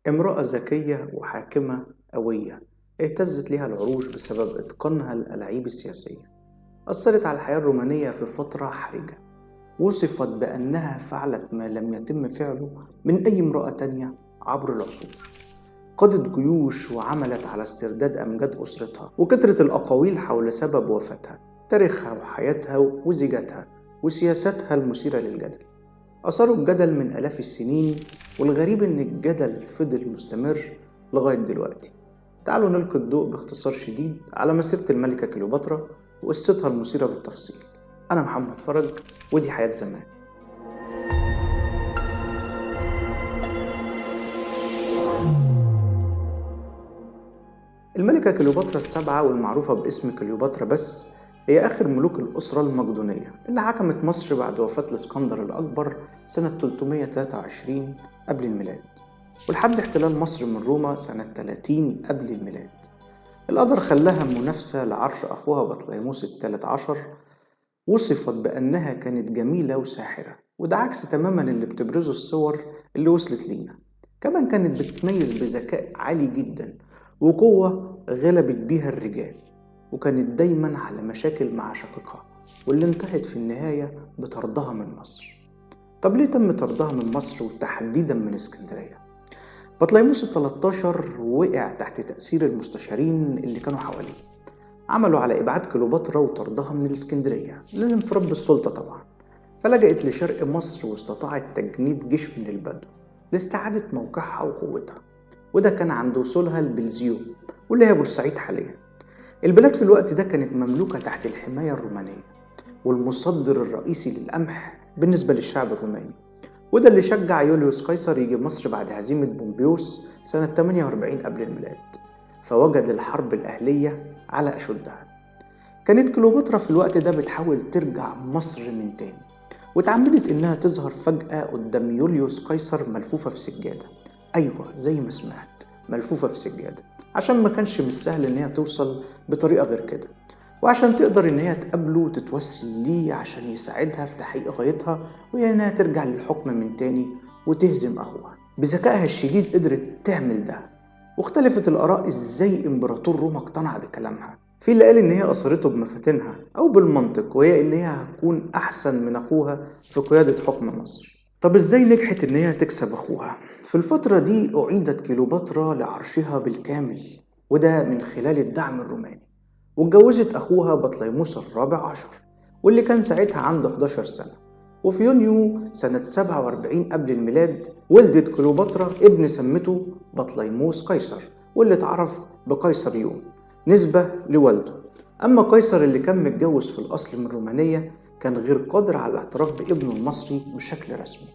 امرأة ذكية وحاكمة قوية اهتزت لها العروش بسبب إتقانها الألاعيب السياسية، أثرت على الحياة الرومانية في فترة حرجة. وصفت بأنها فعلت ما لم يتم فعله من أي امرأة تانية عبر العصور. قادت جيوش وعملت على استرداد أمجاد أسرتها، وكثرت الأقاويل حول سبب وفاتها، تاريخها وحياتها وزيجتها وسياستها المثيرة للجدل. أثاروا الجدل من آلاف السنين، والغريب إن الجدل فضل مستمر لغاية دلوقتي. تعالوا نلقي الضوء باختصار شديد على مسيرة الملكة كليوباترا وقصتها المثيرة بالتفصيل. أنا محمد فرج، ودي حياة زمان. الملكة كليوباترا السبعة، والمعروفة باسم كليوباترا بس، هي آخر ملوك الأسرة المقدونية اللي حكمت مصر بعد وفاة الإسكندر الأكبر سنة 323 قبل الميلاد، ولحد احتلال مصر من روما سنة 30 قبل الميلاد. القدر خلاها منافسة لعرش أخوها بطليموس الثالث عشر. وصفت بأنها كانت جميلة وساحرة، وده عكس تماما اللي بتبرزه الصور اللي وصلت لينا. كمان كانت بتتميز بذكاء عالي جدا وقوة غلبت بيها الرجال، وكانت دايما على مشاكل مع شقيقها، واللي انتهت في النهاية بطردها من مصر. طب ليه تم طردها من مصر وتحديدا من اسكندرية؟ بطليموس ال13 وقع تحت تأثير المستشارين اللي كانوا حواليه، عملوا على إبعاد كليوباترا وطردها من الاسكندرية للانفراد بالسلطة طبعا. فلجأت لشرق مصر واستطاعت تجنيد جيش من البدو لاستعادة موقعها وقوتها، وده كان عند وصولها لبلزيوم واللي هي بورسعيد حاليا. البلاد في الوقت ده كانت مملوكة تحت الحماية الرومانية، والمصدر الرئيسي للقمح بالنسبة للشعب الروماني، وده اللي شجع يوليوس قيصر يجي مصر بعد هزيمة بومبيوس سنة 48 قبل الميلاد، فوجد الحرب الأهلية على أشدها. كانت كليوباترا في الوقت ده بتحاول ترجع مصر من تاني، وتعمدت إنها تظهر فجأة قدام يوليوس قيصر ملفوفة في سجادة. أيوة زي ما سمعت، ملفوفة في سجادة، عشان ما كانش من السهل إن هي توصل بطريقة غير كده، وعشان تقدر إن هي تقابله وتتوسل ليه عشان يساعدها في تحقيق غايتها، وهي إنها ترجع للحكم من تاني وتهزم أخوها. بذكائها الشديد قدرت تعمل ده، واختلفت الآراء إزاي إمبراطور روما اقتنع بكلامها. في اللي قال إن هي أثرته بمفاتنها أو بالمنطق، وهي إن هي هتكون أحسن من أخوها في قيادة حكم مصر. طب إزاي نجحت إن هي تكسب أخوها؟ في الفترة دي أعيدت كليوباترا لعرشها بالكامل، وده من خلال الدعم الروماني، واتجوزت أخوها بطليموس الرابع عشر واللي كان ساعتها عنده 11 سنة. وفي يونيو سنة 47 قبل الميلاد ولدت كليوباترا ابن سمته بطليموس قيصر، واللي اتعرف بقيصريون نسبة لوالده. أما قيصر اللي كان متجوز في الأصل من رومانية كان غير قادر على الاعتراف بابنه المصري بشكل رسمي،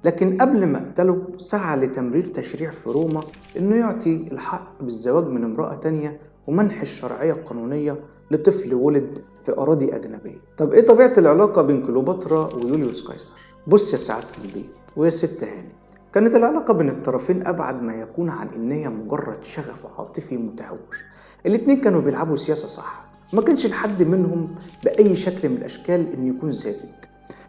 لكن قبل ما قتله سعى لتمرير تشريع في روما إنه يعطي الحق بالزواج من امرأة تانية ومنح الشرعية القانونية لطفل ولد في أراضي أجنبية. طب إيه طبيعة العلاقة بين كليوباترا ويوليوس قيصر؟ بص يا سعادة البيه ويا ست هاني، كانت العلاقة بين الطرفين أبعد ما يكون عن إن هي مجرد شغف عاطفي متهور. الاتنين كانوا بيلعبوا سياسة صح، ما كانش لحد منهم بأي شكل من الأشكال إن يكون ساذج.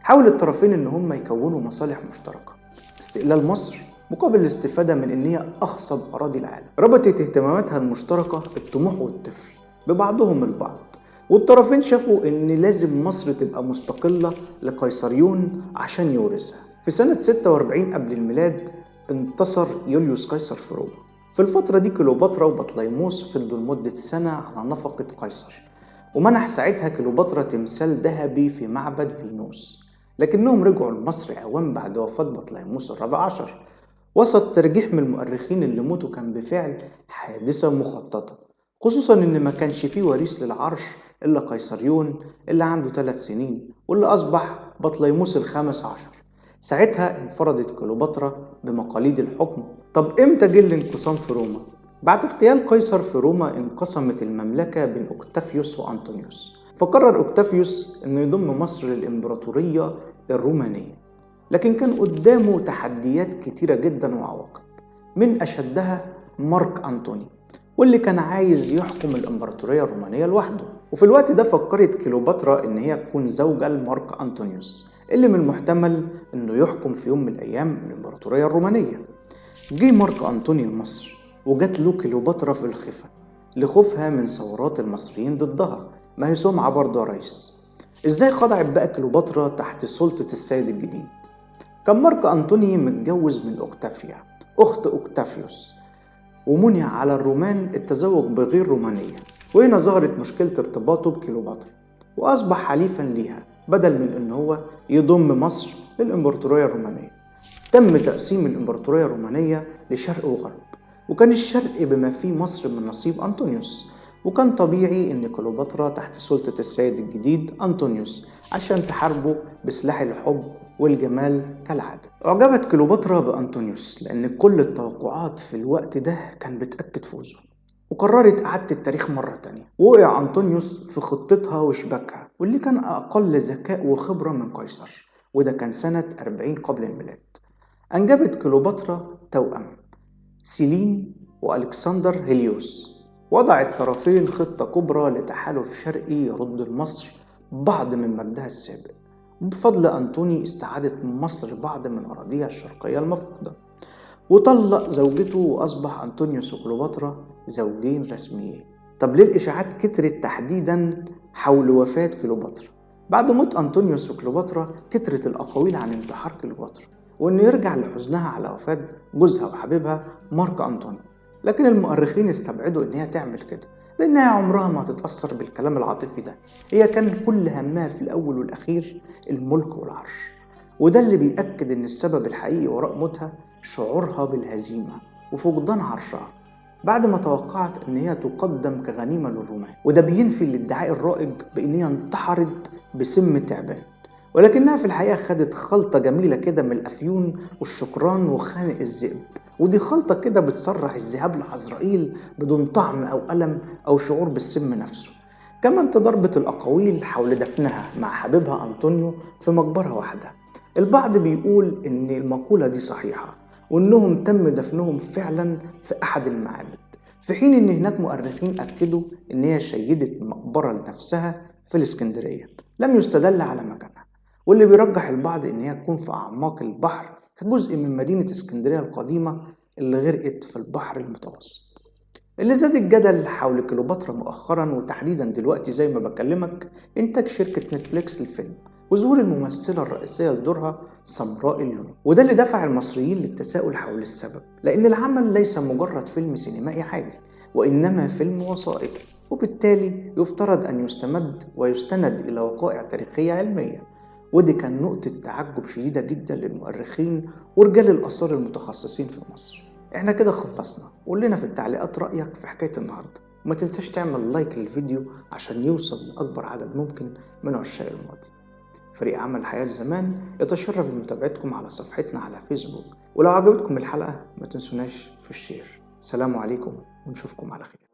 حاول الطرفين إن هم يكونوا مصالح مشتركة، استقلال مصر مقابل الاستفادة من إن هي أخصب أراضي العالم. ربطت اهتماماتها المشتركة الطموح والطفل ببعضهم البعض، والطرفين شافوا إن لازم مصر تبقى مستقلة لقيصريون عشان يورثها. في سنة 46 قبل الميلاد انتصر يوليوس قيصر في روما. في الفترة دي كليوباترا وبطليموس فضلوا لمدة سنة على نفقة قيصر، ومنح ساعتها كليوباترا تمثال ذهبي في معبد فينوس، لكنهم رجعوا لمصر أوام بعد وفاة بطليموس الرابع عشر، وسط ترجيح من المؤرخين اللي موته كان بفعل حادثة مخططة، خصوصا إن ما كانش فيه وريث للعرش إلا قيصريون اللي عنده 3 سنين واللي أصبح بطليموس الخامس عشر. ساعتها انفردت كليوباترا بمقاليد الحكم. طب إمتى جه الانقسام في روما؟ بعد اغتيال قيصر في روما انقسمت المملكة بين أوكتافيوس وأنطونيوس، فقرر أوكتافيوس إنه يضم مصر للإمبراطورية الرومانية، لكن كان قدامه تحديات كتيرة جدا وعواقب، من أشدها مارك أنطوني واللي كان عايز يحكم الإمبراطورية الرومانية لوحده. وفي الوقت ده فكرت كليوباترا إن هي تكون زوجة لمارك أنطونيوس اللي من المحتمل إنه يحكم في يوم من الأيام الإمبراطورية الرومانية. جه مارك أنطوني لمصر وجات له كليوباترا في الخفا لخوفها من ثورات المصريين ضدها، ما هي سمعة برضه يا ريس. ازاي خضعت بقى كليوباترا تحت سلطة السيد الجديد؟ كان مارك أنطوني متجوز من أوكتافيا أخت أوكتافيوس، ومنع على الرومان التزوج بغير رومانية، وهنا ظهرت مشكلة ارتباطه بكليوباترا وأصبح حليفا ليها بدل من إن هو يضم مصر للإمبراطورية الرومانية. تم تقسيم الإمبراطورية الرومانية لشرق وغرب، وكان الشرق بما فيه مصر من نصيب أنطونيوس، وكان طبيعي إن كليوباترا تحت سلطة السيد الجديد أنطونيوس عشان تحاربه بسلاح الحب والجمال كالعادة. أعجبت كليوباترا بأنطونيوس لأن كل التوقعات في الوقت ده كان بتأكد فوزه، وقررت إعادة التاريخ مرة تانية. وقع أنطونيوس في خطتها وشباكها، واللي كان أقل ذكاء وخبرة من قيصر، وده كان سنة 40 قبل الميلاد. أنجبت كليوباترا توأم، سيلين وألكسندر هيليوس. وضع الطرفين خطة كبرى لتحالف شرقي يرد لمصر بعض من مجدها السابق. بفضل أنطوني استعادت مصر بعض من أراضيها الشرقية المفقودة، وطلق زوجته، وأصبح أنطونيوس وكليوباترا زوجين رسميين. طب ليه الإشاعات كترت تحديدا حول وفاة كليوباترا؟ بعد موت أنطونيوس وكليوباترا كترت الأقاويل عن انتحار كليوباترا، وإنه يرجع لحزنها على وفاة جوزها وحبيبها مارك أنطوني. لكن المؤرخين استبعدوا إن هي تعمل كده، لأنها عمرها ما تتأثر بالكلام العاطفي ده. هي كان كل همها في الأول والأخير الملك والعرش، وده اللي بيأكد إن السبب الحقيقي وراء موتها شعورها بالهزيمة وفقدان عرشها بعد ما توقعت إن هي تقدم كغنيمة للرومان. وده بينفي الادعاء الرائج بإن هي انتحرت بسم تعبان، ولكنها في الحقيقة خدت خلطة جميلة كده من الأفيون والشكران وخانق الذئب، ودي خلطة كده بتسرح الذهاب لعزرائيل بدون طعم أو ألم أو شعور بالسم نفسه. كمان تضاربت الأقاويل حول دفنها مع حبيبها أنطونيو في مقبرة واحدة. البعض بيقول إن المقولة دي صحيحة وإنهم تم دفنهم فعلا في أحد المعابد، في حين إن هناك مؤرخين أكدوا إن هي شيدت مقبرة لنفسها في الإسكندرية لم يستدل على مكانها، واللي بيرجح البعض إن هي تكون في أعماق البحر كجزء من مدينة اسكندرية القديمة اللي غرقت في البحر المتوسط. اللي زاد الجدل حول كليوباترا مؤخرا وتحديدا دلوقتي زي ما بكلمك إنتاج شركة نتفليكس الفيلم وظهور الممثلة الرئيسية لدورها سمراء اللون، وده اللي دفع المصريين للتساؤل حول السبب، لأن العمل ليس مجرد فيلم سينمائي عادي وإنما فيلم وثائقي، وبالتالي يفترض أن يستمد ويستند إلى وقائع تاريخية علمية. ودي كان نقطة تعجب شديدة جدا للمؤرخين ورجال الآثار المتخصصين في مصر. احنا كده خلصنا، قول لنا في التعليقات رأيك في حكاية النهاردة، وما تنساش تعمل لايك للفيديو عشان يوصل لأكبر عدد ممكن من عشاق الماضي. فريق عمل حياة زمان يتشرف بمتابعتكم على صفحتنا على فيسبوك، ولو عجبتكم الحلقة ما تنسوناش في ال share. سلام عليكم ونشوفكم على خير.